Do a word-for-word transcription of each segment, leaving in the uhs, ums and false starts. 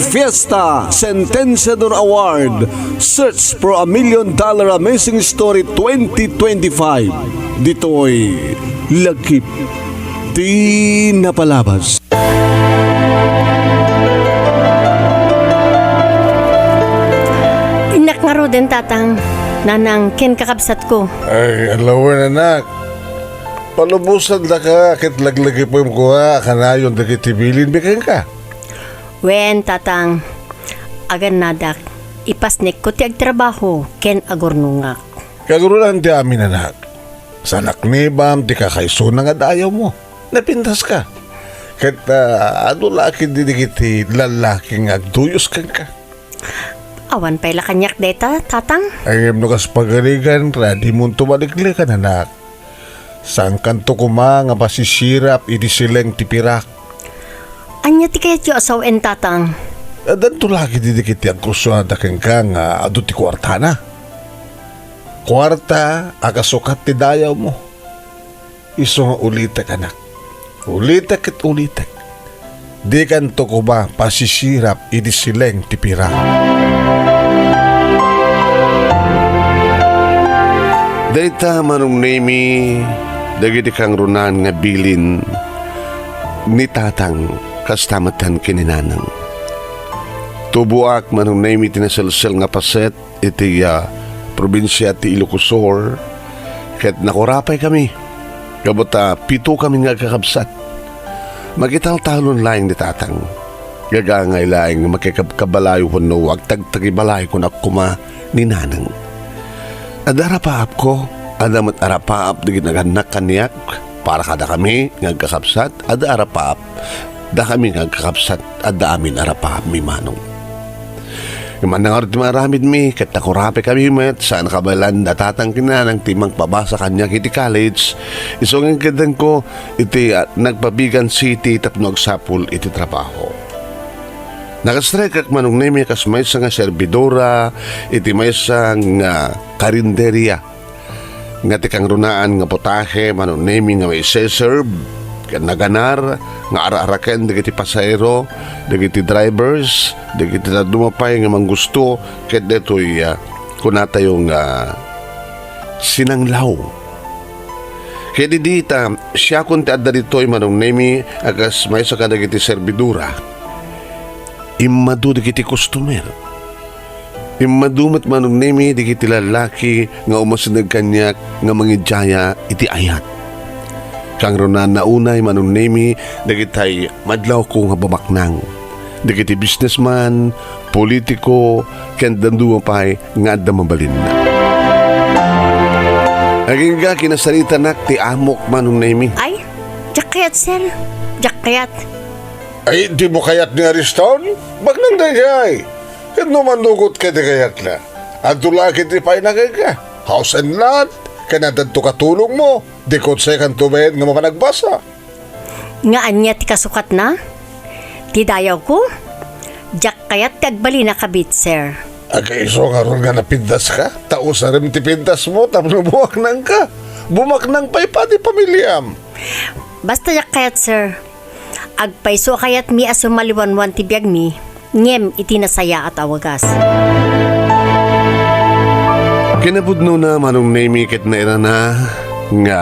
Fiesta Sentenciador Award, Search for a Million Dollar Amazing Story twenty twenty-five. Ditoy Lagip ti Napalabas. Innak ngaruden, Tatang, Nanang, ken kakabsatko. Ay, alawen, anak. Palubosan daka ket laglagipem kua a kanayon dagiti bilinmi kenka. Wen, Tatang, agannadak, ipasnekko ti agtrabaho ken agurnongak. Kagrunan ti amin, anak. Sanaknibam ti kakaisuna nga dayawmo. Napintaska. Ket, ah, adu la ketdi dagiti lallaki nga agduyos kenka. Awan pay la kaniak dayta, Tatang. Ngem no kas pagarigan, ta dimonto maliklikan, anak. Saankanto koma nga pasisirap iti sileng ti pirak. Ania ti kayatyo a sawen, Tatang? Addanto la ketdi dagiti agkursuada kenka nga adu ti kuartana. Kuarta a kasukat ti dayawmo. Isu nga ulitek, anak. Ulitek ket ulitek. Dikanto koma pasisirap iti sileng ti pirak. Dayta, Manong Nemi, dagiti kangrunan nga bilin ni Tatang kasta metten ken ni Nanang. Tuboak, Manong Nemi, ti naselsel nga paset iti, ah, probinsia ti Ilocos Sur, ket nakurapaykami. Gapu ta pitokami nga agkakabsat. Makitaltalon laeng ni Tatang. Gagangay laeng nga makikabkabalayo wenno agtagtagibalay, kunak koma ni Nanang. Adda arapaapko, adda met arapaap dagiti nagannak kaniak, para kadakami nga agkakabsat, adda arapaap dakami nga agkakabsat, adda amin arapaapmi, Manong. Ngem ania ngarud ti maaramidmi, ket nakurapaykami met, saan a kabaelan da Tatang ken Nanang ti mangpabasa kaniak iti college, isu nga inkeddengko iti, ah, Nagpabigan City tapno agsapul iti trabaho. Nakastrikek, Manong Nemi, kas maysa nga serbidora iti maysa nga karinderia. Nga ti kangrunaan nga putahe, Manong Nemi, nga maiseserb ken naganar nga ar-araken dagiti pasahero, dagiti drivers, dagiti dadduma pay nga manggusto, ket daytoy, ah, kunatayo nga sinanglaw. Ket idi ta siakon ti adda ditoy, Manong Nemi, a kas maysa kadagiti serbidora, immadu dagiti customer. Immadu met, Manong Nemi, dagiti lallaki nga umasideg kaniak nga mangidiaya iti ayat. Kangrunaanna unay, Manong Nemi, dagitay madlawko nga bumaknang, dagiti businessman, politiko, ken dadduma pay nga adda mabalinna. Agingga kinasaritanak ti amok, Manong Nemi. Ay, diak kayat, sir. Diak kayat. Ay, dimo kayat ni Ariston? Baknang daydiay. Ket no manugot ka di kayatna, adto la ketdi pay nagayka. House and lot, ken addanto katulongmo, di kotsekanto met nga mapan agbasa. Nga ania ti kasukatna? Ti dayawko? Diak kayat ti agbalin a kabit, sir. Agayso ngarud nga napintaska, ta usarem ti pintasmo tapno bumaknangka. Bumaknang pay padi pamiliam. Basta diak kayat, sir. Agpayso a kayatmi a sumaliwanwan ti biagmi, ngem iti nasayaat a wagas. Kinapudnona, Manong Nemi, ket nairana nga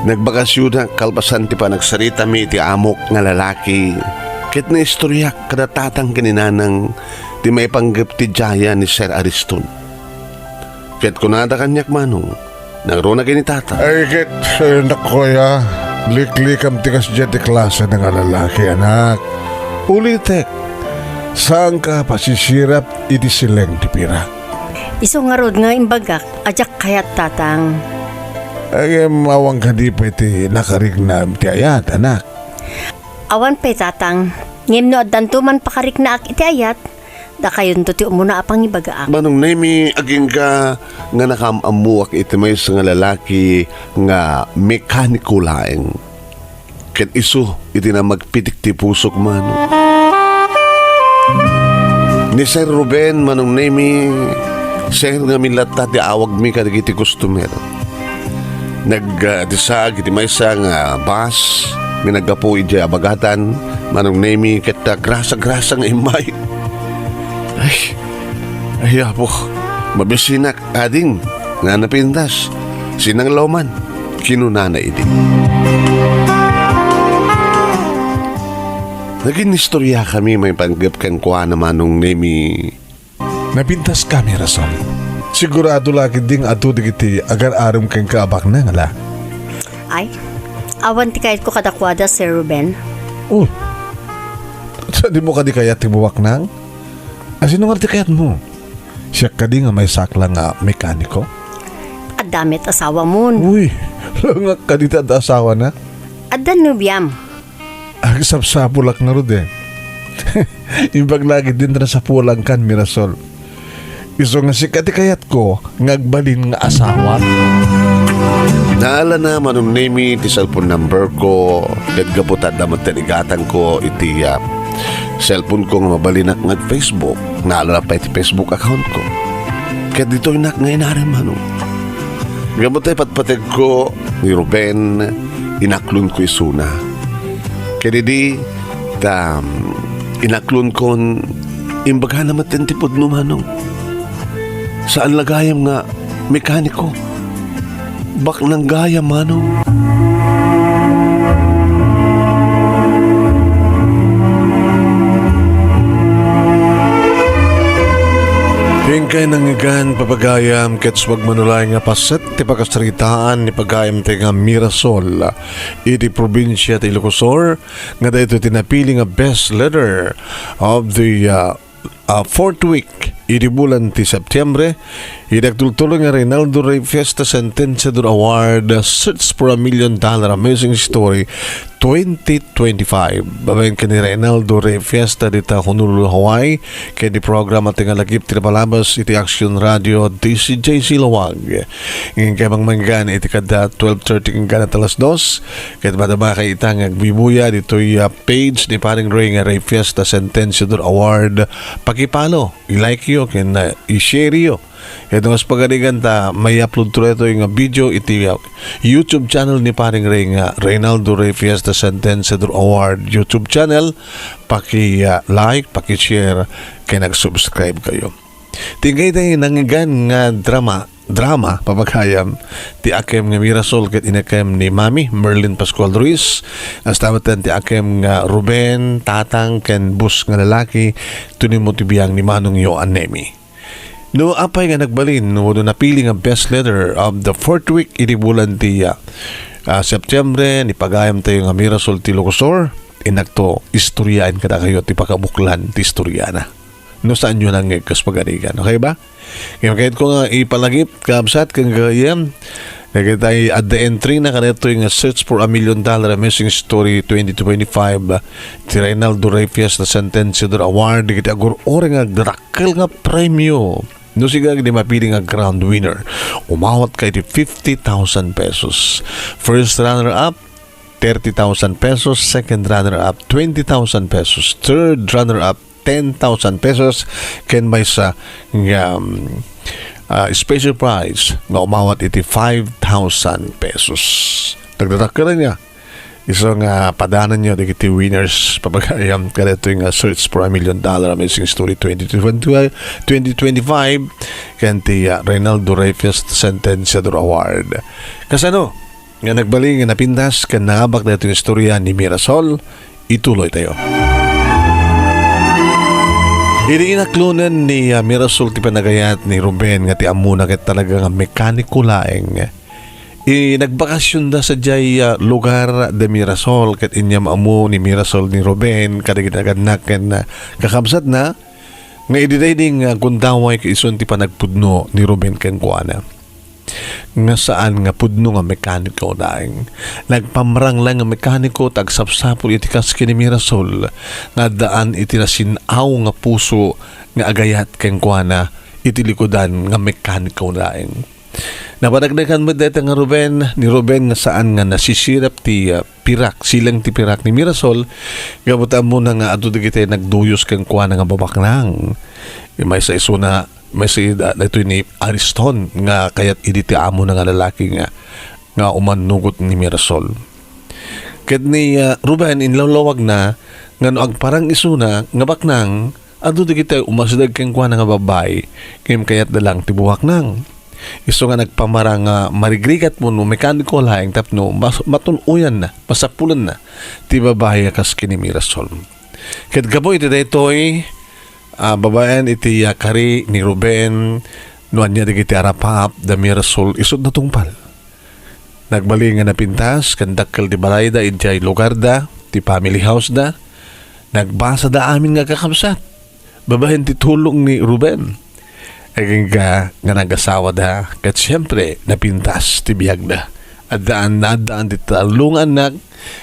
nagbakasionak kalpasan ti panagsaritami iti amok nga lalaki, ket naistoriak kada Tatang ken ni Nanang ti maipanggep ti diaya ni Sir Ariston. Ket kunada kaniak, Manong, nangruna ken ni Tata. Ay, ket, eh, naku aya, liklikam ti kasdiay ti klase nga lalaki, anak. Ulitek, saanka pasisirap iti sileng ti pirak. Isu ngarud nga imbagak a diak kayat, Tatang. Ay, em, awan kadi pay ti nakariknaem ti ayat, anak. Awan pay, Tatang. Ngem no addanto man pakariknaak iti ayat, dakayonto ti umuna a pangibagaak. Manong Nemi, agingga nga nakaam-ammoak iti maysa nga lalaki nga mekaniko laeng. Ket isu iti namagpitik ti pusok, Manong. Ni Sir Ruben, Manong Nemi, sir, ngamin latta ti awagmi kadagiti customer. Nag, ah, disaag iti maysa nga bus, nga naggapu idiay abagatan, Manong Nemi, ket ta grasa-grasa nga immay. Ay, ay, Apo, mabisinak, ading, nga napintas. Sinanglaw man, kinunana idi. Nagin-istorya kami maipanggep kenkuana, Manong Nemi. Napintas kami, Rasol. Sigurado la ketdi nga adu dagiti agar-arem kenka a baknang, ala? Ay, awan ti kayatko kadakuada, Sir Ruben. Oh, sadimo kadi kayat ti mabaknang? A, sino nga ti kayatmo? Siak kadi nga maysak la nga mekaniko? Adda met asawamon. Uy, langak kadi ta adda asawana? Adda nobiam. Agsapsapulak ngarud, eh. Imbag lagi din ta nasapulangkan, Mirasol. Isu nga sika ti kayatko nga agbalin nga asawa. Naalana, Manong Nemi, ti cellphone number ko, ket gapu ta adda met ti igatangko iti, ah, cellphone ko nga mabalinak nga ag-Facebook. Naalana pay ti Facebook account ko. Ket ditoynak nga inarem, Manong. Gapu ta ipatpategko ni Ruben, inaklonko isuna. Ket idi ta, um, inaklonkon, imbagana met ti pudno, Manong. Saan la gayam nga mekaniko. Baknang gayam, Manong. Inkay nangngegan, papagayam, ket sumagmamano laeng nga paset ti pakasaritaan ni pagayamtayo nga Mirasol iti probinsia ti Ilocos Sur, nga daytoy ti napili nga best letter of the, uh, uh, fourth week idi bulan ti Septiembre, idi agtultuloy nga Reynaldo Rey Fiesta Sentenciador Award, Search for a Million Dollar Amazing Story twenty twenty-five. Babaen ken ni Reynaldo Rey Fiesta dita Honolulu, Hawaii, ken ni programa ti nga lagip ti napalabas iti Action Radio D C J C Laoag. Ngem kay mangmanggan iti kada twelve thirty ken kada alas dos, ket madama kay ita nga agbibuya ditoy, ah, page ni Paring Rey nga Rey Fiesta Sentenciador Award. Pakipalo, i-like yo, ken, ah, i-share yo. Ket no kas pagarigan ta, may-upload to daytoy nga video iti, ah, YouTube channel ni Paring Rey nga Reynaldo Rey Fiesta Sentenciador Award YouTube channel. Paki, ah, like, paki-share, ken nag-subscribe kayo. Ti kayta nangngegan nga drama, drama, papagayam, ti akem nga Mirasol ket inakem ni Mami Merlin Pascual Ruiz, kasta met ti akem nga Ruben, Tatang, ken bus nga lalaki, tunimo ti biang ni Manong Yo a Nemi. No apay nga nagbalin wenno napili nga best letter of the fourth week idi bulan ti, ah, ah, Septiembre, ni pagayamtayo nga Mirasol ti Ilocos Sur, inakto istoryaen kadakayo ti pakabuklan ti istoriana. No saanyo nangngeg kas pagarigan. Okay ba? Ngem kayatko nga ipalagip, kabsat, ken gayam, dagiti adda entry na kadaytoy nga Search for a Million Dollar Amazing Story twenty twenty-five, ti Reynaldo Rey Fiesta Sentenciador Award, dagiti agur-ureng nga agdadakkel nga premio. No sika ti mapili nga grand winner, umawat ka iti fifty thousand pesos. First runner-up, thirty thousand pesos. Second runner-up, twenty thousand pesos. Third runner-up, ten thousand pesos, ken maysa nga, um, ah, special prize nga umawat iti five thousand pesos. Nagdadakkel nga. Isu nga padananyo dagiti winners, papagayam, kadaytoy nga Search for a Million Dollar Amazing Story twenty twenty-five, twenty twenty-five, ken ti, ah, Reynaldo Rey Fiesta Sentenciador Award. Kasano? Nga nagbalin nga napintas ken naabak daytoy nga istorya ni Mirasol, ituloy tayo. Idi inaklonen ni, ah, Mirasol ti panagayat ni Ruben nga ti ammona ket talaga nga mekaniko laeng. I, nagbakasionda sadiay, ah, lugar de Mirasol ket inyam ammo ni Mirasol ni Ruben kadagiti nagannak ken, ah, kakabsatna nga idi daydi nga gundaway ket isun ti panagpudno ni Ruben kenkuana. Nga saan nga pudno nga mekaniko laeng. Nagpamrang laeng nga mekaniko ta agsapsapul iti kas ken ni Mirasol nga addaan iti nasin-aw nga puso nga agayat kenkuana iti likudan nga mekaniko laeng. Napaneknekan met dayta nga Ruben, ni Ruben nga saan nga nasisirep ti, ah, pirak, sileng ti pirak ni Mirasol, gapu ta ammona nga adu dagiti nagduyos kenkuana nga babaknang. Maysa isuna, maysa ida, daytoy ni Ariston nga kayat idi ti amona nga lalaki nga, nga umannugot ni Mirasol. Ket ni, ah, Ruben, inlawlawagna nga no agparang isuna nga baknang, adu dagiti umasideg kenkuana nga babbai, ngem kayatda lang ti buaknang. Isu nga nagpamarang nga marigrigat wenno mekaniko laeng tapno mas-, matun-oyanna, masapulenna ti babbai a kas ken ni Mirasol. Ket gapu iti daytoy, ah, babaen iti, ah, kari ni Ruben, no ania dagiti arapaap da Mirasol isut' natungpal. Nagbalin nga napintas ken dakkel ti balayda idiay lugarda, ti family house da. Nagbasada amin nga kakabsat babaen ti tulong ni Ruben. Agingga nga nagasawada, ket siempre, napintas ti biagda. Addaan, naaddaan ti tallo nga annak,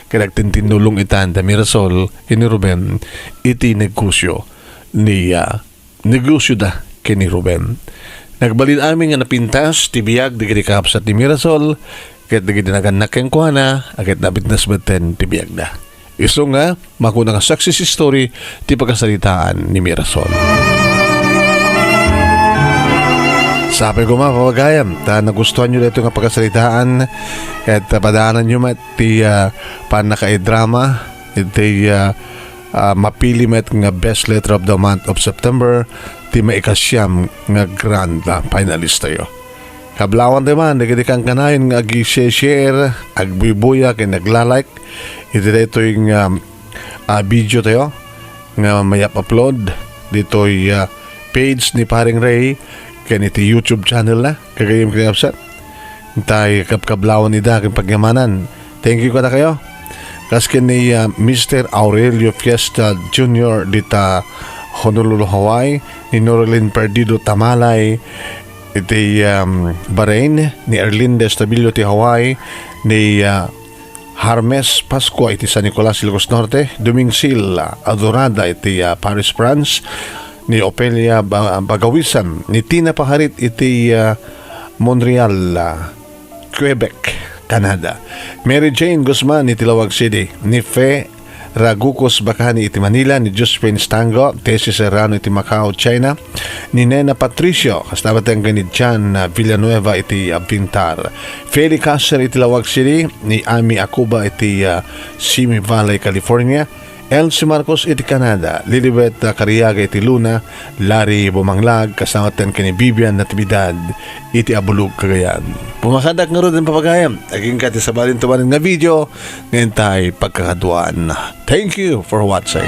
ket agtintinnulong itan da Mirasol ken ni Ruben iti negosyo ni, ah, negosioda ken ni Ruben. Nagbalin amin nga napintas ti biag dagiti kakabsat ni Mirasol, ket dagiti nagannak kenkuana, a ket napintas metten ti biagda. Isu nga, makuna nga success story ti pakasaritaan ni Mirasol. Sapay koma, papagayam, ta nagustuanyo daytoy nga pakasaritaan, ket, ah, padaananyo met ti, ah, pannakaidrama, iti, ah, ah, mapili met nga best letter of the month of September, ti maikasiam nga grand, ah, finalist tayo. Kablawan tayo man, dagiti kankanayon nga agi-share, agbuybuya, ken nagla-like iti daytoy nga, ah, video tayo nga mayap-upload ditoy, ah, page ni Paring Ray ken iti YouTube channel na, kagayam ken ni Absat. Tay kabkablawan ida ken pagyamanan. Thank you kadakayo. Kas ken ni, ah, Mister Aurelio Fiesta Junior dita Honolulu, Hawaii, ni Norlin Perdido Tamalay iti, um, Bahrain, ni Erlinda Estabillo ti Hawaii, ni, ah, Harmes Pascua iti San Nicolas, Ilocos Norte, Dumingsil, ah, Adorada iti, ah, Paris, France, ni Ofelia Ba-, Bagawisan, ni Tina Paharit iti, ah, Montreal, ah, Quebec, Canada. Mary Jane Guzman iti Laoag City, ni Fe Ragucos Bacani iti Manila, ni Josephine Stango, Tessie Serrano iti Macau, China, ni Nena Patricio, kasta met ken ni Jan, ah, Villanueva iti, ah, Bintar. Feli Caser iti Laoag City, ni Ami Acuba iti, ah, Simi Valley, California, Elsie Marcos iti Canada, Lilibet, ah, Cariaga iti Luna, Larry Bumanglag, kasta met ken ni Vivian Natividad iti Abulug, Cagayan. Pumakadak ngarud, papagayam, agingga ti sabali ti manen nga video, nga intay pagkakaduan. Thank you for watching.